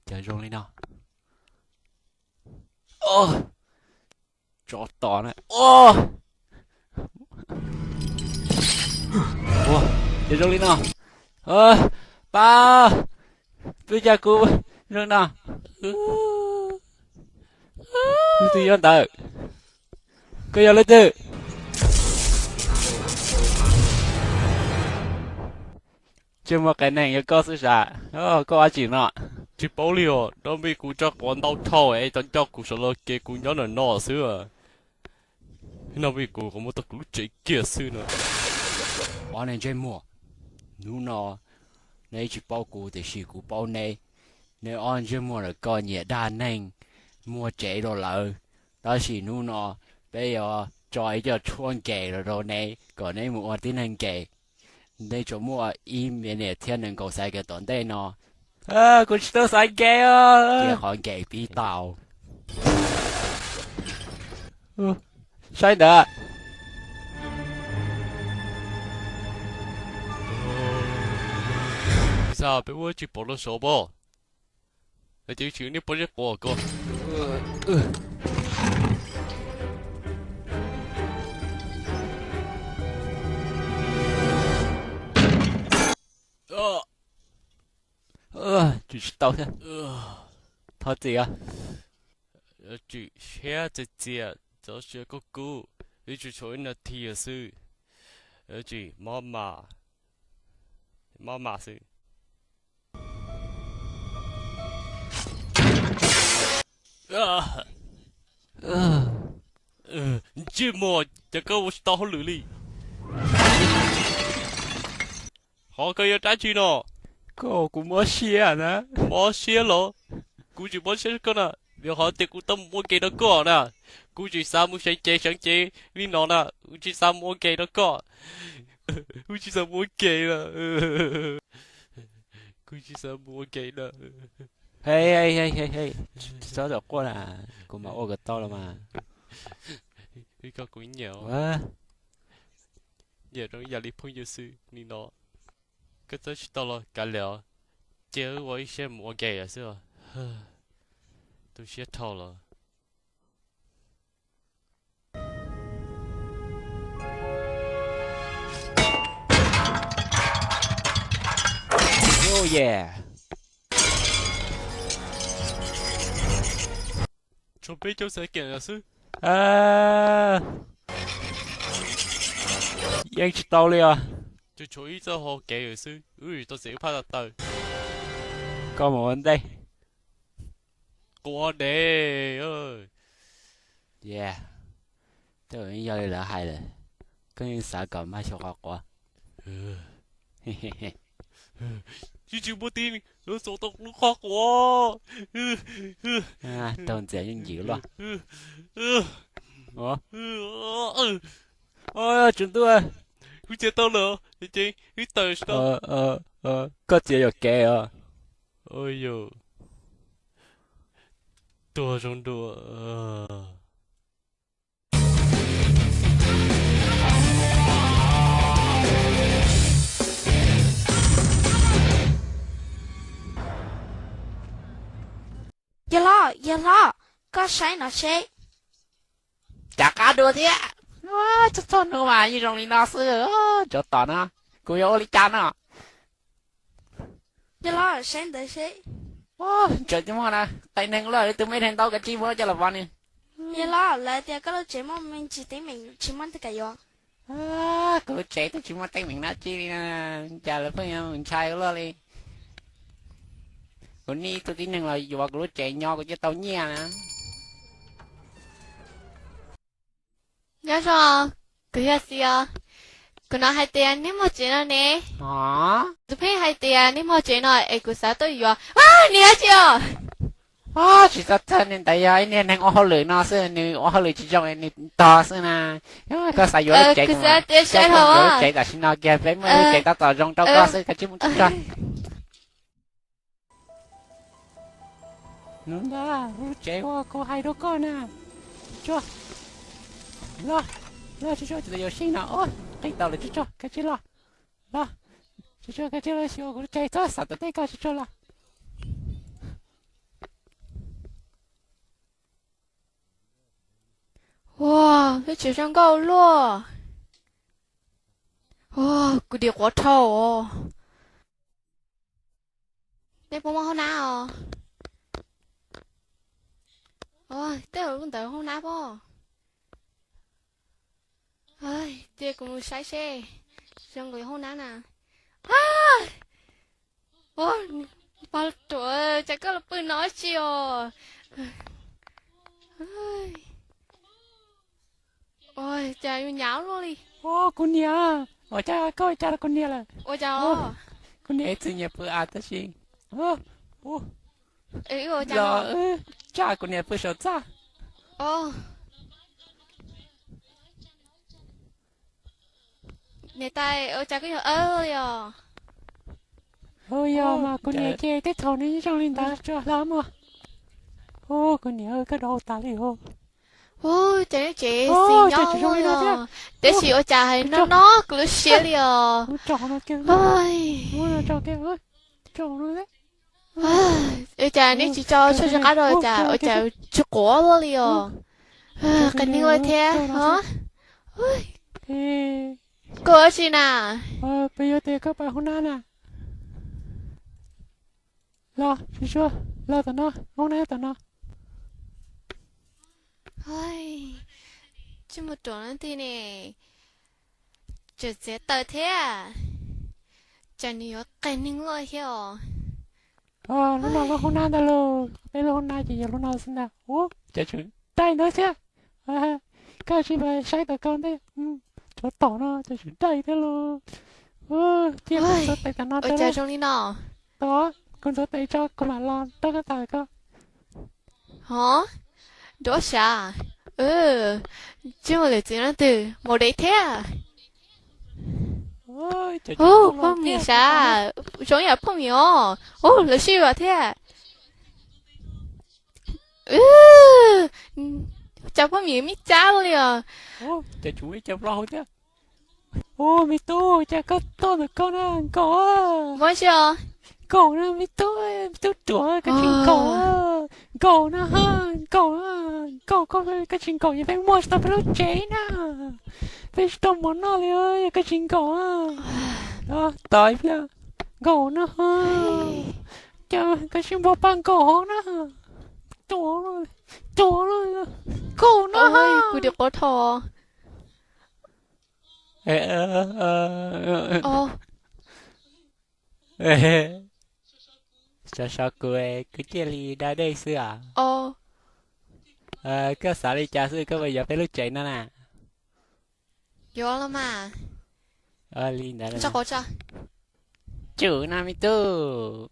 Cas zoo li no? Tsov tom na. Ua, cas zoo li no? Pab, pab cas kuv zoo no? Leej twg nyob ntawd? Koj yog leej twg? Ntsej muag qias neeg, yog koj xwb sav. Koj ua dab tsi no? Tsis paub li os, nov vim kuv tso quav ntau dhau es tau coj kuv sawv los ces kuv nyob ntawm no xwb. Nov vim kuv qhov muag tau kuv lub tsev kiag xwb no. Ob neeg ntsej muag, hnub no neb tsis paub kuv tiam sis kuv paub neb. Neb ob ntsej muag ntawm ko nyiam dag neeg, muag tsev rau lawv. Tab sis hnub no peb yuav tso ib co tshuaj nkev los rau neb kom neb mus ua tib neeg nkev. Neb tsuas muaj ib me niam thiab nees nkaum xaiv kev tom ntej no. Kuv tsis tau xaiv nkev os. Cia qhov nkev pib tau. Saib ntawd. Xav peb ua tsis pom los sav pom. Ces tsis niaj pob zeb quav ko. Tsis tau thiab. Thov txim. Tsis siab txias txias, txhob siab koj kub. Vim tsuas tshuav ib nas this xwb. Tsis mob mas, mob mas xwb. Ntsej muag, cas koj ua tsis tau hauj lwm li? Qhov koj yog dab tsi no? Koj, kuv mob siab na. Mob siab los? Kuv tsis mob siab koj na, vim qhov tias kuv tau mus ua ke rau koj na. Kuv tsis xav mus seev cev seev cev li no na, kuv tsis xav mus ua ke rau koj. Kuv tsis xav mus ua ke na. Kuv tsis xav mus ua ke na. He, txhob quaj na, kuv mam ua kom tau los mas. Koj kuv nyiam, nyiam zoo yam li phooj ywg xwb li no. Koj txawj tsis tau los kav liam os, cia wb ua ib siab mus ua ke xwb. Tu siab dhau los. Tshuav peb caug xaiv kev xwb. Yeej tsis tau li os. Tsuas tshuav ib txoj hau kev xwb, wb tau txiav wb phaj tau taw. Koj mus ua ntej. Quav dev. Twb yog li lawv hais lawm, koj yeej xav kom mag xyov qhov quav. Tsis tsis muaj tib lub xaus tau lub qhov quav. Taug ntxias yeej yim luaj. Tswv ntuj, kuv txiav tau lawm ces wb tawm tsis tau. Koj txiav yuam kev os. Tuag zoo dua. Yawg hlob, yawg hlob, koj saib no seb. Cas qab dua thiab. Txog txog hnub mas yeej zoo li no xwb. Tsov tom no, kuv yuav ua li cas no? Yawg hlob, saib ntawd seb. Tseem tsis muaj na, qias neeg lawm, tus me neeg ntau kav tsij muab coj los pov ni. Yawg hlob, lawv tias koj lub tsev muaj me ntsis teeb meem tsis muaj neeg kam yuav. Kuv lub tsev twb tsis muaj teeb meem dab tsi li na, cas lawv pheej yuav mus ntshai luaj li. Kuv nij ib tug tib neeg los yuav kuv lub tsev nyob kuv thiaj tau nyiaj na. Nyob zoo, kuv yog Xi os. Kuv hnov hais tias nej muaj tsev no ne. Kuv pheej hais tias nej muaj tsev no es kuv xav tuaj yuav. Niag dab tsi os? Tsis txhob txhawj, niag ntawd yog ib niag neeg ua hauj lwm no xwb, nws ua hauj lwm tsis zoo nws tog xwb na. Koj xav yuav lub tsev, koj yuav lub tsev tam sim no kiag, peb muaj lub tsev tab tom zoo rau koj xwb, koj cia li mus tsuag tsuag. Nov ntag lub tsev uas kuv hais rau koj na. Tsuag tsuag, los, los tsuag tsuag, tsis tau yuav sij no, qis tau lawm, tsuag tsuag, koj cia li los, los. Tsis tshua koj thiaj los xyuas kuv tsev txhob xav tom tej koj tsis tshua los. Ua, lub tsev zoo nkauj luaj. Ua, kuv dim quav dhau os. Nej puas muaj hoob nab os? Ua, tej lub ntawd hoob nab pob. Cia kuv mus saib seb zoo nkaus hoob nab na. Pog ruam, cas koj los pw no tsi os? Cas yus nyav luaj li. Kuv niam, ua cas koj ua cas rau kuv niam lawm? Ua cas os? Kuv niam ib txwm nyiam pw av tab sis los wb tsa kuv niam pw saum txaj. Niam tais, ua cas koj yog awb li os? Hu yog mas kuv niam ces tej thaum nws zoo li ntawd tso hlawv mas. Hu kuv niam koj rau tas li hu. Hu, ces neb tsev xis nyob ua li os, tiam sis ua cas hais no no kuv lub siab li os. Ua cas neb tsis tso tshuaj sib qab rau cas ua cas tsis quav luaj li os? Qias neeg ua thiab. Koj ua tsi na? Peb yuav tias koj pais hoob nab na. Los, sib sua, los tom no, hoob nab tom no. Tsis mus ruam no tiag ne, tseem txiav taws thiab, cas nws yuav qias neeg luaj thiab os. Lub no lub hoob nab ntag lauj, peb lub hoob nab ces yog lub no xwb ntag. Ua cas tseem dai ntawd thiab. Koj sim pais saib tom koj ntej, tsov tom no cas tseem dai thiab lauj. Cia kuv ntxuav tes tom no rau. Ua cas zoo li no? Tos, kuv ntxuav tes tso kuv mam los rau koj tom koj. Hov, nrov sav. Tsis muaj lwm txim leej twg, mus dev thiab. Hu, phooj ywg sav, zoo ib yam phooj ywg os. Hu, lawv sib yuav thiab. Cas phooj ywg me cab li os. Hu, me tub, cas koj tuaj ntawm koj na, nkaum. Muaj si os. Nkaum na me tub, me tub ruam, koj tsis nkaum. Nkaum na ha, nkaum, nkaum, koj tsis nkaum ces peb muaj tsis tau peb lub tsev na. Peb tsis tau mov noj li, yog koj tsis nkaum. Tos ib pliag, nkaum na ha. Cas koj tsis npau paj nkaum hauv na. Tuag, tuag, nkaum na ha. Kuv dim quav dhau. Sov sov kuv, kuv cia li da dej xwb os. Koj xav li cas xwb, koj puas yuav peb lub tsev no na? Yuav los mas. Li ntawd, tsum no me tub.